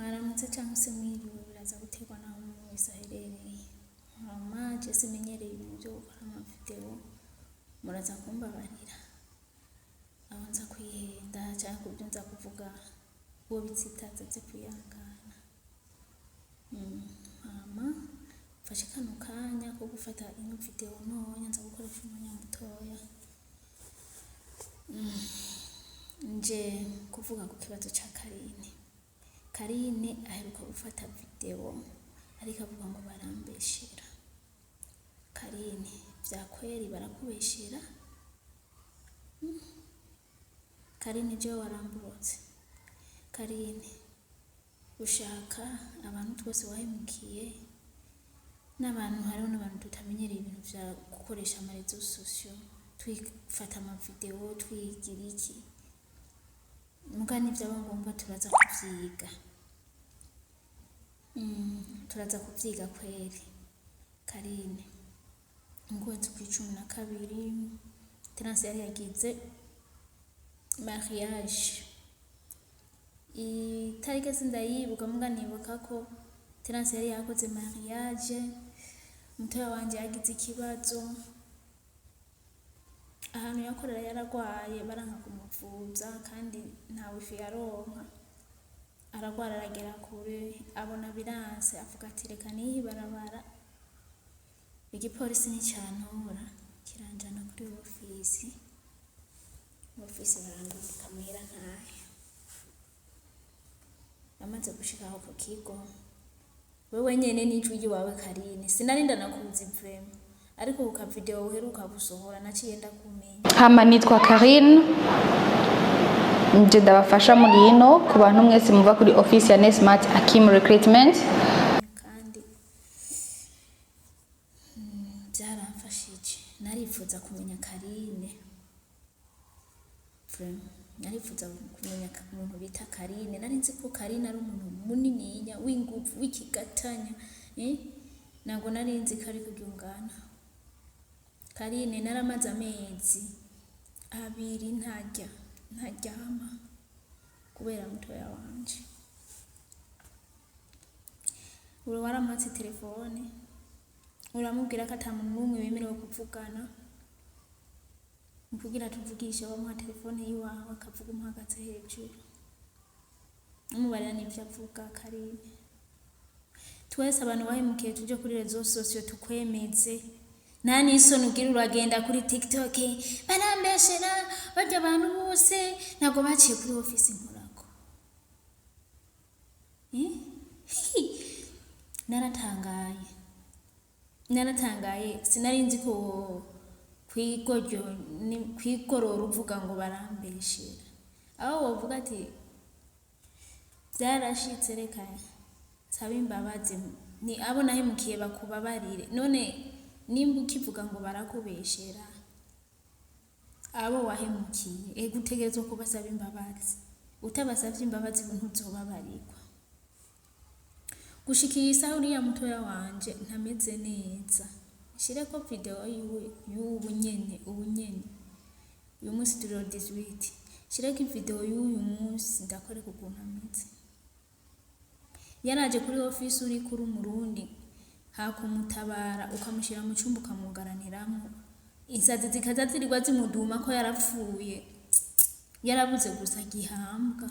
Mwaramutse cyangwa se mwiriwe, biraza guterwa n'aho umuntu wese aherereye. Hama je simenyereye ibintu vyo gukora amavideo, muraza kumbabarira aho nza kwihenda canke kubyo nza kuvuga, uwo bitsitaza aze kwihangana. Hama mfashe kano kanya ko gufata ino video ntoya, nza gukoresha umwanya mutoya. Nje kuvuga ku kibazo ca Karine. Karine aheruka gufata video ariko avuga ngo barambeshera. Karine, vya kweri barakubeshera? Karine, jewe waramburotse. Karine, ushaka abantu twese wahemukiye n'abantu, hariho n'abantu tutamenyereye ibintu vya gukoresha ama réseaux sociaux, twifata ama video, twigira iki, muga nivyaba ngombwa turaza kuvyiga. Turaza kuvyiga kweri. Karine, mu kwezi kw'icumi na kabiri Terence yari yagize mariage. Itariki sindayibuka, muga nibuka ko Terence yari yakoze mariage. Mutoya wanje yagize ikibazo ahantu yakorera, yaragwaye, baranka kumuvuza kandi nta wifi yaronka, aragwara aragera kure, abona biranse, avuga ati reka nihe ibarabara, igipolisi nticantora kiranjana kuri ofisi, ofisi barandungika muhira ntahe. Amaze gushika aho ku kigo, wewe nyene n'ijwi ry'iwawe Karine, sinari ndanakuzi vraiment, ariko ku ka video uheruka gusohora naciye ndakumenya. Hama nitwa Karine, nje ndabafasha muri ino ku bantu mwese muva kuri office ya Nesmart Akim Recruitment. Kandi byaramfashije, narifuza kumenya Karine vraiment, narifuza kumenya umuntu bita Karine. Nari nzi ko Karine ari umuntu munininya w'inguvu w'ikigatanya, eh? Ntabwo nari nzi ko ari kuryungana. Karine, naramaze amezi 2 ntarya ntaryama kubera mutoya wanje. Ura waramwatse telefone, uramubwira ko ata muntu n'umwe bemerewe kuvugana, kugira tuvugishe wamuha telefone yiwawe akavuga umuhagaze hejuru, umubarira n'ivyo avuga. Karine, twese abantu bahemukiye tuje kuri réseaux sociaux tukwemeze. Nta n'isoni ugira, uragenda kuri TikTok, barambeshera barya abantu bose ntabwo baciye kuri ofisi nkorako. Eh? Naratangaye, naratangaye, sinari nzi ko kwigoryo kwigorora uvuga ngo barambeshera, aho wovuga ati byarashitse, reka nsaba imbabazi, ni abo nahemukiye bakubabarire. None nimba ukivuga ngo barakubeshera, abo wahemukiye ego utegerezwa kubasaba imbabazi. Utabasavye imbabazi ntuzobabarirwa. Gushika iyi saha uriya mutoya wanje ntameze neza. Nshireko video yiwe y'ubu nyene, ubu nyene, uyu munsi turi le 18, nshireko video y'uyu munsi ndakwereka ukuntu ameze. Yaraje kuri ofisi uri kuri umurundi, hakumutabara ukamushyira mu cyumba ukamugaraniramwo, insazi zikaza zirirwa zimuduma ko yarapfuye, yarabuze gusa gihambwa,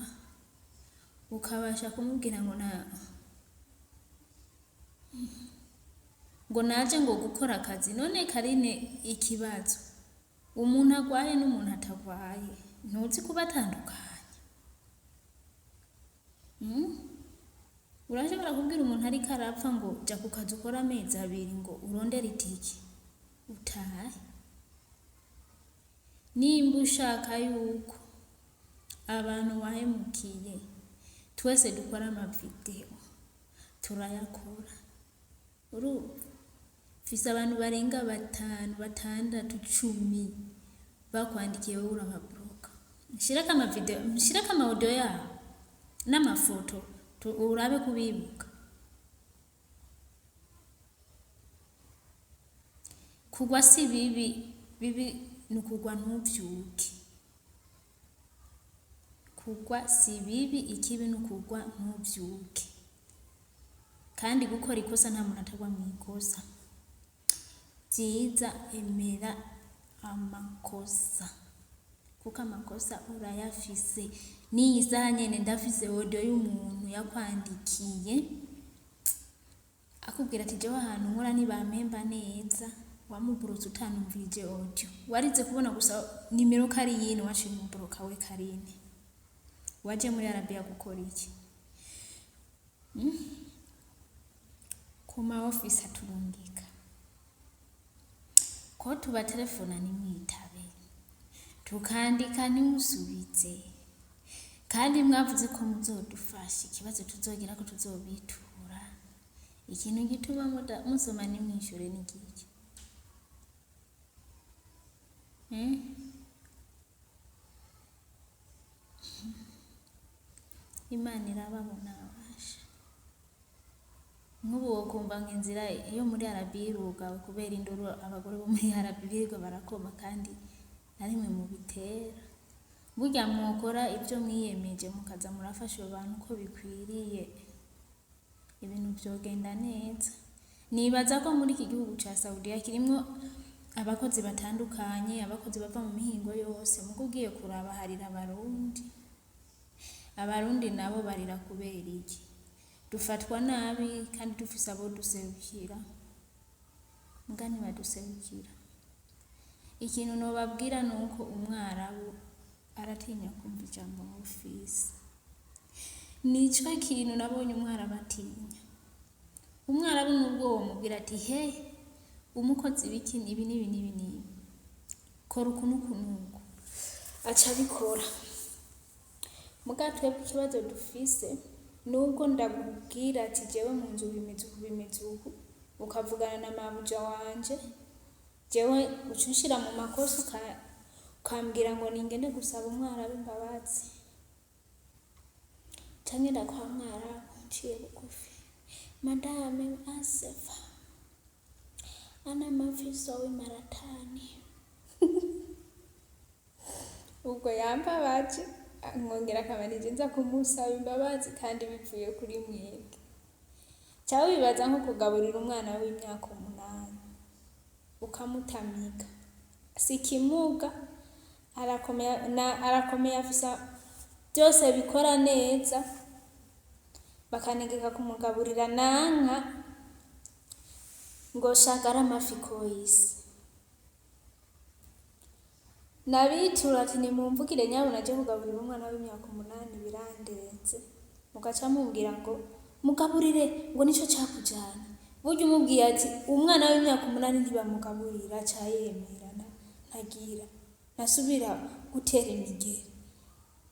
ukabasha kumubwira ngo na ngo naje ngo gukora akazi. None Karine, ikibazo, umuntu agwaye n'umuntu atagwaye ntuzi kubatandukanya? Urashobora kubwira umuntu ariko arapfa ngo jya ku kazi ukora amezi 2 ngo urondere itike utahe? Nimba ushaka yuko abantu wahemukiye twese dukora amavideo, turayakora. Urumva mfise abantu barenga batanu, batandatu, 10 bakwandikiye, wowe urababloka. Nshireko amavideo, nshireko ama audio yabo n'amafoto, urabe kubibuka. Kugwa si bibi, bibi ni ukugwa ntuvyuke. Kugwa si bibi, ikibi ni ukugwa ntuvyuke. Kandi gukora ikosa, nta muntu atagwa mu ikosa. Vyiza emera amakosa, kuko amakosa urayafise. N'iyi saha nyene ndafise audio y'umuntu yakwandikiye akubwira ati: "Jewe ahantu nkora ntibampemba neza." Wamuburutse utanumvirije audio, warize kubona gusa nimero ko ari yino, waciye umuburoka. We Karine, waje muri Arabiya gukora iki? Ku ma ofisi aturungika ko tubatelefona ntimwitabe, tukandika ntimusubize, kandi mwavuze ko muzodufasha. Ikibazo tuzogira ko tuzobitura, ikintu gituma musoma ntimwishure ni giki? Eh? Imana irababona abasha. Nk'ubu wokumva nk'inzira yo muri Arabiya irugawe kubera induru abagore bo muri Arabiya birirwa barakoma, kandi na rimwe mubitera. Burya mwokora ibyo mwiyemeje, mukaza murafasha abo bantu uko bikwiriye, ibintu vyogenda neza. Nibaza ko muri iki gihugu ca Saudiya kirimwo abakozi batandukanye, abakozi bava mu mihingo yose. Mugo ugiye kuraba harira Abarundi. Abarundi nabo barira kubera iki? Dufatwa nabi kandi dufise abo duserukira, muga ntibaduserukira. Ikintu nobabwira ni uko umwarabu aratinya kumva ijambo ofisi. Nico kintu nabonye umwarabu atinya. Umwarabu nubwo womubwira ati: "He, umukozi biki, ibi n'ibi n'ibi n'ibi, kora uku n'uku n'uku," aca abikora. Muga twebwe ikibazo dufise, nubwo ndakubwira ati: "Jewe mu nzu bimeze uku, bimeze uku," ukavugana na mabuja wanje, jewe uca unshira mu makosa, ukambwira ngo ningende gusaba umwarabu imbabazi, canke ndakwa mwarabu nciye bugufi: "Madame, asefa ana mafiso w'imaratani." Ubwo yambabaje, nkongera akamanije nza kumusaba imbabazi, kandi bivuye kuri mwebwe. Cyangwa wibaza nko kugaburira umwana w'imyaka 8 ukamutamika, si kimuga, arakomeye arakomeye, afisa byose bikora neza, bakanegeka kumugaburira nanka ngo shagara amafi koyisi. Nabitura ati: "Nimumvugire nyabuna, aje kugaburira umwana w'imyaka 8, birandenze." Mugaca mumbwira ngo mugaburire, ngo nico cakujanye. Burya umubwiye ati: "Umwana w'imyaka 8 ntibamugaburira," aca yemera, ntagira ntasubira gutera imigeri.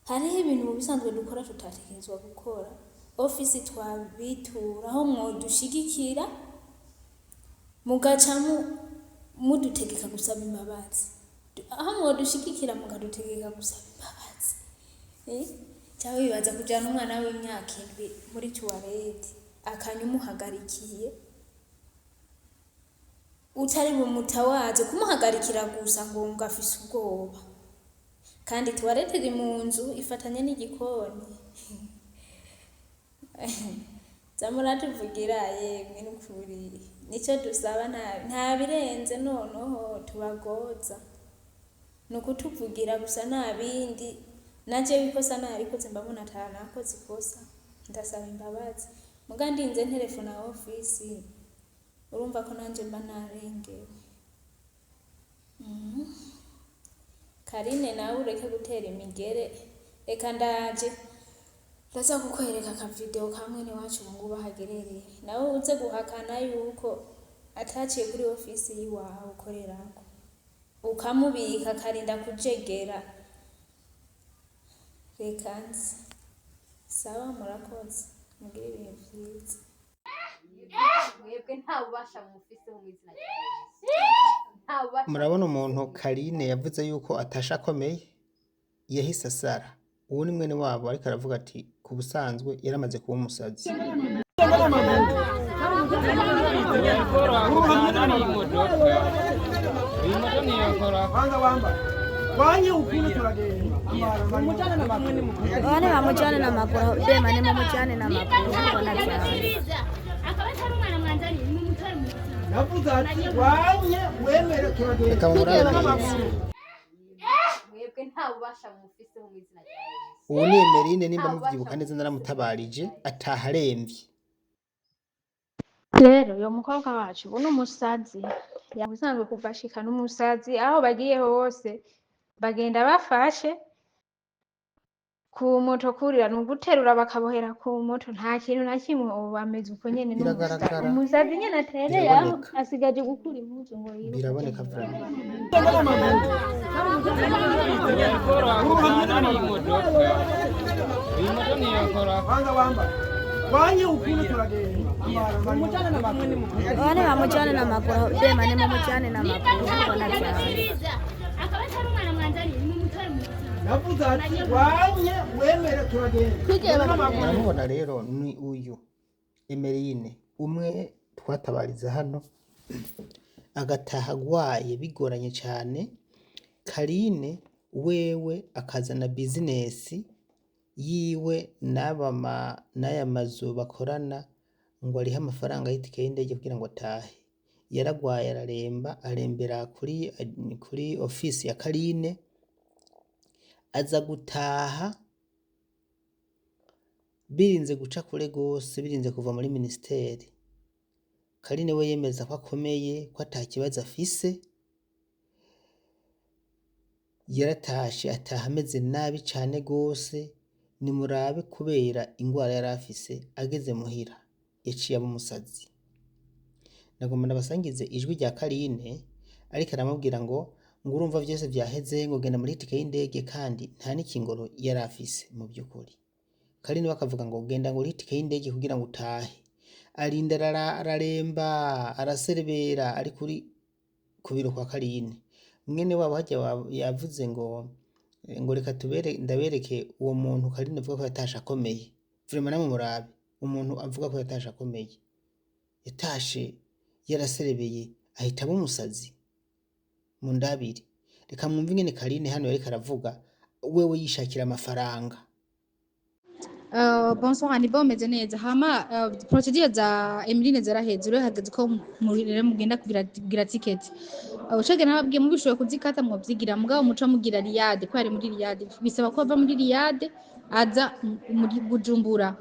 Hariho ibintu mu bisanzwe dukora tutatekerezwa gukora. Ofisi twabitura aho mwodushigikira, mugaca mudutegeka gusaba imbabazi. Aho mwodushigikira mukadutegeka gusaba imbabazi, eh? Cyangwa wibaza kujyana umwana w'imyaka 7 muri toilette, akanya umuhagarikiye, utari bumutawaze kumuhagarikira gusa ngo afise ubwoba, kandi toilette iri mu nzu ifatanye n'igikoni? Za muratuvugira yemwe, n'ukuri nicyo dusaba, nta birenze. Noneho tubagoza ni ukutuvugira gusa, nta bindi. Naje ikosa narikoze, mbabona ata nakoze ikosa, ndasaba imbabazi. Muga ndinze nterefona ofisi, urumva ko nanje mba narengewe. Karine, nawe ureke gutera imigere. Reka ndaje, ndaza kukwereka akavideo kamwe n'iwacu ubu ngubu ahagerereye, nawe uze guhakana yuko ataciye kuri ofisi y'iwawe ukorerako, ukamubika akarinda kujegera. Reka nzi. Sawa, murakoze, mugire ibihe vyiza. Mwebwe nta bubasha mufiseho mu izina rya Yesu, nta bubasha. Murabona umuntu Karine yavuze yuko atashe akomeye, yahise asara. Uwo ni mwene wabo, ariko aravuga ati ku busanzwe yaramaze kuba umusazi. Kwanza wamba wanye ukuntu turagenda. Bane bamujyane n'amaguru bema nimumujyane n'amaguru mbona byanze. Navuze ati wanye wemere turagenda. Reka murabe neza. Mwebwe nta bubasha mumufiseho mu izina rya Yesu. Uwo ni Emeline, nimba muvyibuka neza naramutabarije ataha aremvye. Rero uyo mukobwa wacu ubu ni umusazi yabusanzwe kuva ashika n'umusazi, aho bagiye hose bagenda bafashe ku moto, kurira ni uguterura bakabohera ku moto, nta kintu na kimwe. Ubu ameze uko nyene n'umusazi. Biragaragara. Umusazi nyene atereye aho. Biraboneka. Asigaje gukura impuzu ngo yiruke aje Biraboneka mw'ibarabara. Vraiment. Wanga wamba wanye ukuntu turagenda. Bane bamujyane n'amaguru bema nimumujyane n'amaguru mbona byanze. Navuze ati wanye wemere turagenda. Muramubona rero ni uyu Emeline umwe twatabariza hano agataha agwaye bigoranye cane. Karine wewe akazana bizinesi yiwe n'aba n'aya mazu bakorana ngo arihe amafaranga y'itike y'indege kugira ngo atahe. Yaragwaye araremba, arembera kuri ofisi ya Karine, aza gutaha birinze guca kure gose, birinze kuva muri ministeri. Karine we yemeza ko akomeye, ko ata kibazo afise. Yaratashe ataha ameze nabi cane gose. Nimurabe kubera ingwara yari afise, ageze muhira yaciye aba umusazi. Nagomba ndabasangize ijwi rya Karine ariko aramubwira ngo urumva vyose vyaheze, ngo genda muri itike y'indege, kandi nta n'ikingoro yari afise mu vy'ukuri. Karine we akavuga ngo genda ngo urihe itike y'indege kugira ngo utahe. Arinda araremba, araserebera ari kuri ku biro kwa Karine. Mwene wabo harya yavuze ngo reka tubere ndabereke uwo muntu Karine avuga ko yatashe akomeye. Vraiment namwe murabe umuntu avuga ko yatashe akomeye. Yatashe yaraserebeye ahita aba umusazi. Mundabire. Reka mwumve ingene Karine hano yariko aravuga wewe yishakira amafaranga. Bonsoir Aniba, umeze neza? Hama procedure za Emeline zaraheze, rero hageze ko rero mugenda kugira ticket. Ucege nababwiye mubishoboye kuzikata mwovyigira, mugabo muca mugira Riyadh ko ari muri Riyadh, bisaba ko ava muri Riyadh aza muri Bujumbura.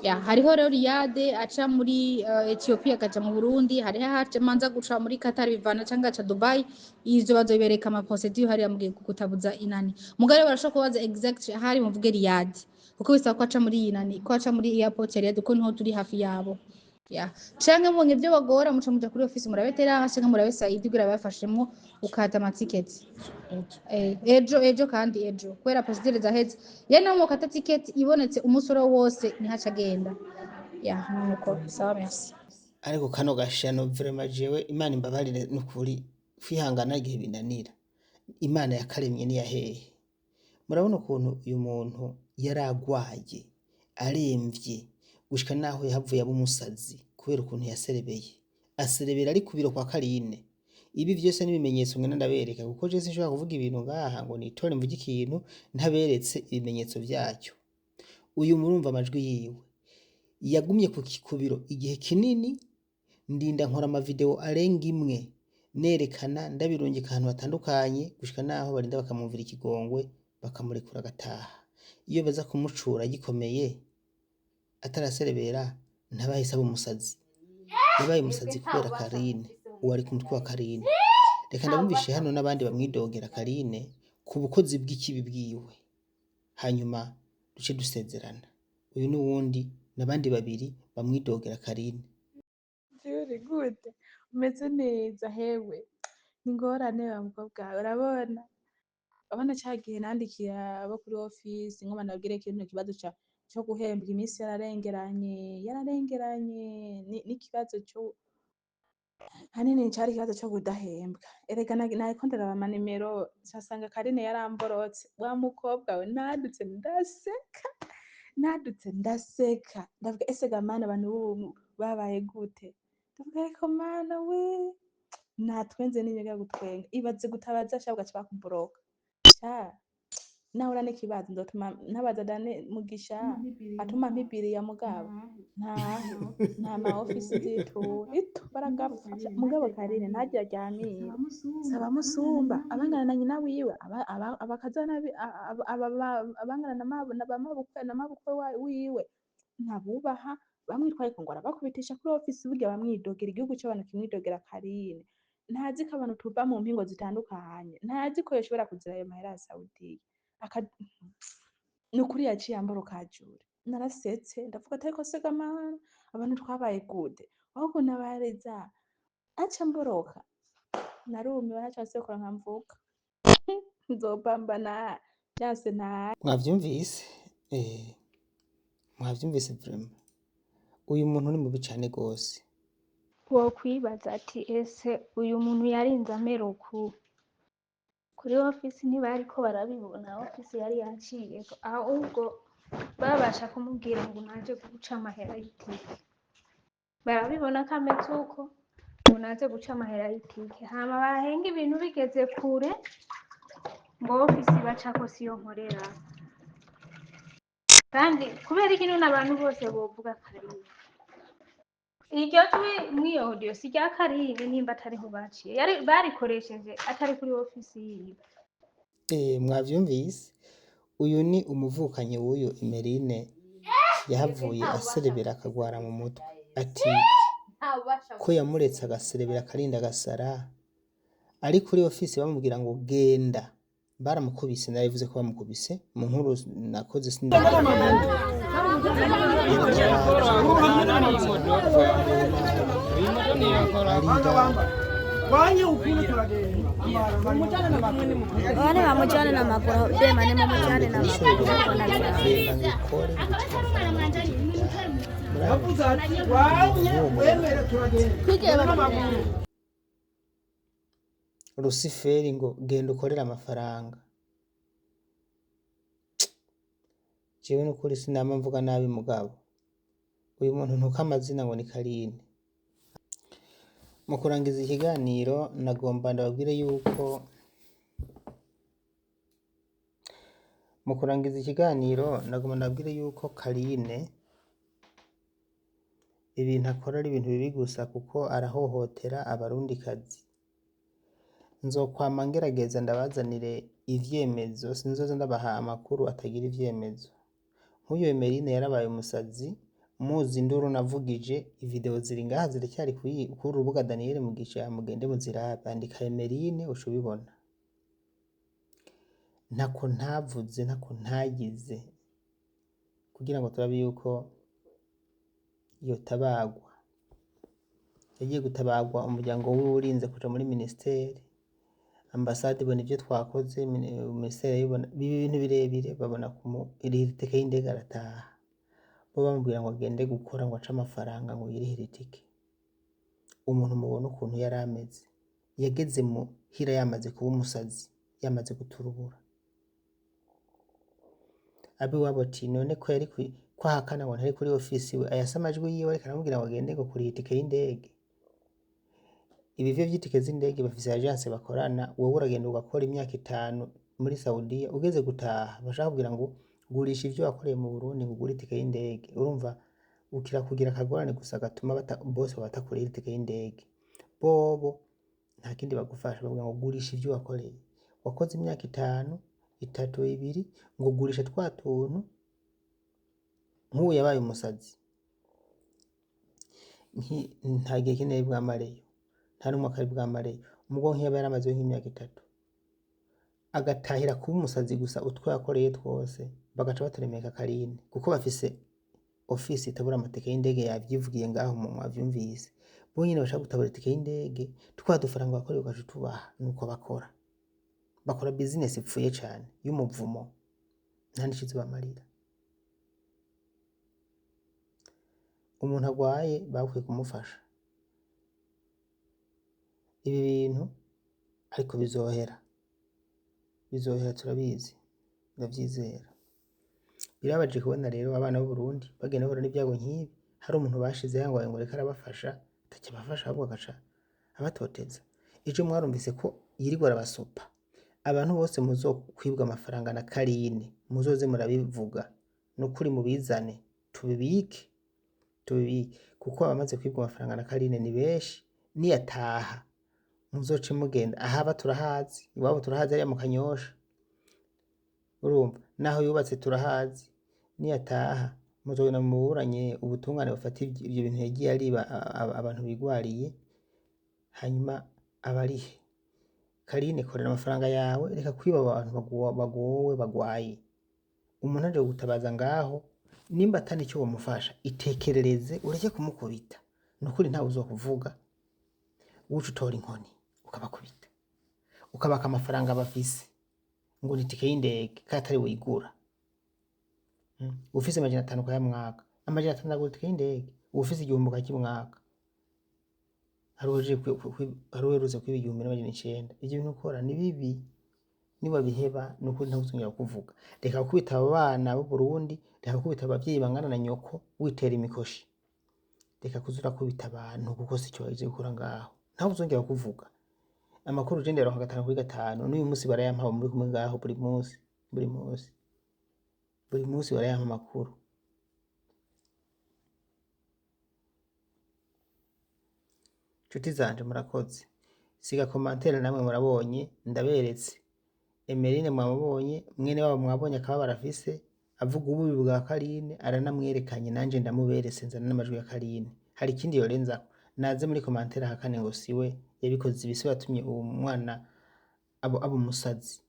Ya, hariho rero Riyadh aca muri Ethiopia akaja mu Burundi, hariho ahaca manza guca muri Qatar bivana canke aca Dubai, ivyo bazobereka ama procedure hariya mugiye kutabuza inani. Mugabo rero barashobora kubaza exact hari muvuge Riyadh, kuko bisaba ko aca muri iyi nani, ko aca muri airport ya Riyadh, kuko niho turi hafi yabo. Ya. Canke mubonye ivyo bagora muca muja kuri office murabe Terence canke murabe Saidi kugira bafashemwo ukata amatiketi. Ejo ejo kandi ejo kubera procedure zaheze. Ye naho mukata ticket ibonetse umunsi uwo wose nihaca agenda. Ya, nuko sawa, merci. Ariko kano gashano vraiment jewe Imana imbabarire, nukuri kwihangana igihe binanira. Imana yakaremye niya hehe? Murabona ukuntu uyu muntu yaragwaye aremvye gushika naho yahavuye aba umusazi kubera ukuntu yaserebeye. Aserebera ari ku biro kwa Karine. Ibi vyose n'ibimenyetso ngenda ndabereka, kuko je sinshobora kuvuga ibintu ngaha ngo nitore mvuge ikintu ntaberetse ibimenyetso vyacyo. Uyu murumva amajwi yiwe. Yagumye ku biro igihe kinini, ndinda nkora amavideo arenga imwe nerekana ndabirungika ahantu hatandukanye gushika naho barinda bakamwumvira ikigongwe bakamurekura agataha. Iyo baza kumucura gikomeye ataraserebera ntabahise aba umusazi. Yabaye umusazi kubera Karine, uwo ari ku mutwe wa Karine. Reka ndabumvishe hano n'abandi bamwidogera Karine ku bukozi bw'ikibi bwiwe, hanyuma duce dusezerana. Uyu ni uwundi n'abandi babiri bamwidogera Karine. Jure gute umeze neza? Hewe, ni ingorane wa mukobwa wawe. Urabona ca gihe nandikira abo kuri ofisi ngo banabwire kino kibazo co guhembwa, iminsi yararengeranye yararengeranye, n'ikibazo co hanini cari ikibazo co kudahembwa. Erega nariko ndaraba amanimero nsanga Karine yaramborotse. Wa mukobwa we, nadutse ndaseka, nadutse ndaseka, ndavuga: "Ese ga mana, abantu b'ubu babaye gute?" Ndavuga: "Ariko mana we!" Natwenze n'inyoga gutwenga. Ibaze gutabaza sha, bugaca bakuboroka sha. Nahura n'ikibazo nzotuma ntabaza Dane Mugisha atuma mpibiriya mugabo ntahe nta ma ofisi nzitura ito baragapfa mugabo Karine ntaryo aryamira saba musumba abangana na nyina wiwe abakazana abangana na na mabukwe wiwe ntabubaha bamwitwariko ngo arabakubitisha kuri ofisi burya bamwidogera igihugu c'abantu kimwidogera Karine ntazi ko abantu tuva mu mpingo zitandukanye ntazi ko yoshobora kuzira ayo mahera ya Saudiya nukuri yaciye ambara ukajura narasetse ndavuga ati ariko sega mana abantu twabaye gute ahubwo nabareza aca mboroka narumiwe ntaco nsekora nkamvuga nzopambana vyanse ntahe. Mwavyumvise, mwavyumvise vraiment. Uyu muntu ni mubi cane gose. Wokwibaza ati ese uyu muntu yarinze amera uku kuri ofisi ntibariko barabibona ofisi yari yaciyeko ahubwo babasha kumubwira ngo naje guca amahera y'itike barabibona ko ameze uko ngo naze guca amahera y'itike hama bahenga ibintu bigeze kure ngo ofisi bacako siyo nkorera kandi kubera iki none abantu bose bovuga Karine iryo jwi mw'iyo audio si rya Karine nimba atariho baciye yari barikoresheje atari kuri ofisi yiwe. Mwavyumvise, uyu ni umuvukanyi w'uyu Emeline Mwebwe yahavuye nta bubasha aserebera mufise akagwara mu mu izina mutwe. rya Yesu. Ati Nta bubasha ko mufise yamuretse agaserebera akarinda agasara ari kuri ofisi bamubwira ngo genda baramukubise narabivuze ko bamukubise mu nkuru nakoze Kwanza arira wambara wanye ukuntu turagenda Bane bamujane n'amaguru bema nimumujane n'amaguru kuserebera mbona genda vyanga. ngo ikore ngo uce amafaranga ngo uje gutaha yavuze murabona ati wanye nk'uwo muntu wemere turagenda n'amaguru Rusiferi ngo genda ukorere amafaranga jewe nukuri sinama mvuga nabi mugabo uyu muntu ntuka amazina ngo ni Karine. Mu kurangiza ikiganiro nagomba ndababwire yuko mu kurangiza ikiganiro nagomba ndababwire yuko Karine ibintu akora ari ibintu bibi gusa kuko arahohotera abarundikazi. Nzokwama ngerageza ndabazanire ivyemezo sinzoza ndabaha amakuru atagira ivyemezo. Nk'uyu Emeline yarabaye umusazi muzi induru navugije ivideo ziri ngaha ziracyari kuri urubuga Daniel Mugisha mugende muzirabe andika Emeline uca ubibona. Ntako ntavuze ntako ntagize kugira ngo turabe yuko yotabagwa. Yagiye gutabagwa umuryango wiwe urinze kuja muri ministeri ambasade ibona ivyo twakoze ministeri ibona biba ibintu birebire babona kumurihira itike y'indege arataha. Bo bamubwira ngo agende gukora ngo ace amafaranga ngo yirihire itike. Umuntu mubona ukuntu yari ameze yageze muhira yamaze kuba umusazi yamaze guturubura. Abiwabo ati none ko yari ko ahakana ngo ntari kuri ofisi we ayasa amajwi yiwe ariko aramubwira ngo agende ngo kuriha itike y'indege. Ibi vyo vy'itike z'indege bafise agence bakorana wowe uragenda ugakora imyaka 5 muri Saudiya ugeze gutaha bashaka kugira ngo gurisha ivyo wakoreye mu Burundi ngo ugure itike y'indege urumva ukira kugira akagorane gusa gatuma bose batakurihira itike y'indege bobo nta kindi bagufasha bavuga ngo gurisha ivyo wakoreye wakoze imyaka 5 3 2 ngo gurisha twa tuntu nk'ubu yabaye umusazi nta gihe kinini yari bwamareyo nta n'umwaka yari bwamareyo umugabo nk'iyaba yaramazeyo nk'imyaka 3 agatahira kuba umusazi gusa utwo yakoreye twose bagaca baturemeka Karine kuko bafise ofisi itabura amatike y'indege yavyivugiye ngaho mu mwavyumvise bo nyene bashaka gutabura itike y'indege twa dufaranga bakoreye ugaca utubaha nuko bakora business ipfuye cane y'umuvumo nta n'ikizo bamarira. Umuntu agwaye bakwiye kumufasha ibi bintu ariko bizohera turabizi ndavyizera. Birababaje kubona rero abana b'Uburundi bagenda bahura n'ivyago nk'ibi hari umuntu bashize yangoye ngo reka arabafasha atacabafasha ahubwo agaca abatoteza. Ejo mwarumvise ko yirirwa arabasopa Abantu bose muzokwibwa amafaranga na Karine muzoze murabivuga, nukuri mubizane tubibike, tubibike kuko abamaze kwibwa amafaranga na Karine ni benshi. Niyataha muzoce mugenda ahaba turahazi, iwabo turahazi hariya mu Kanyosha, urumva naho yubatse turahazi. Niyataha muzogenda muburanye ubutungane bufate ivyo bintu yagiye ariba abantu bigwariye, hanyuma abarihe. Karine korera amafaranga yawe, reka kwiba abantu bagowe bagwaye. Umuntu aje gutabaza ngaho nimba atari icyo wamufasha, itekerereze ureke kumukubita, nukuri ntawe uzokuvuga. Uca utora inkoni ukabakubita, ukabaka amafaranga bafise ngo ni itike y'indege kandi atari wigura. Ufise 500 ukayamwaka, 500 agura itike y'indege, ufise 1000 ukakimwaka. Hari uherutse kwiba 1900. Ivyo bintu ukora ni bibi, niwabiheba nukuri ntawuzongera kukuvuga. Reka gukubita abo bana b'Uburundi, reka gukubita abavyeyi bangana na nyoko witera imikoshi, reka kuza urakubita abantu kuko sico waje gukora ngaho, ntawuzongera kukuvuga. Amakuru je ndayaronka 5 kuri 5, n'uyu musi barayampa muri kumwe ngaho buri musi, buri musi, buri musi barayampa amakuru. Nshuti zanje murakoze, siga commentaire namwe murabonye, ndaberetse. Emeline mwamubonye, mwene wabo mwabonye akababaro afise, avuga ububi bwa Karine aranamwerekanye, nanje ndamuberetse nzana n'amajwi ya Karine. Hari ikindi yorenzako, naze muri commentaire ahakane ngo siwe yabikoze, ibi siwe yatumye uwo mwana aba umusazi.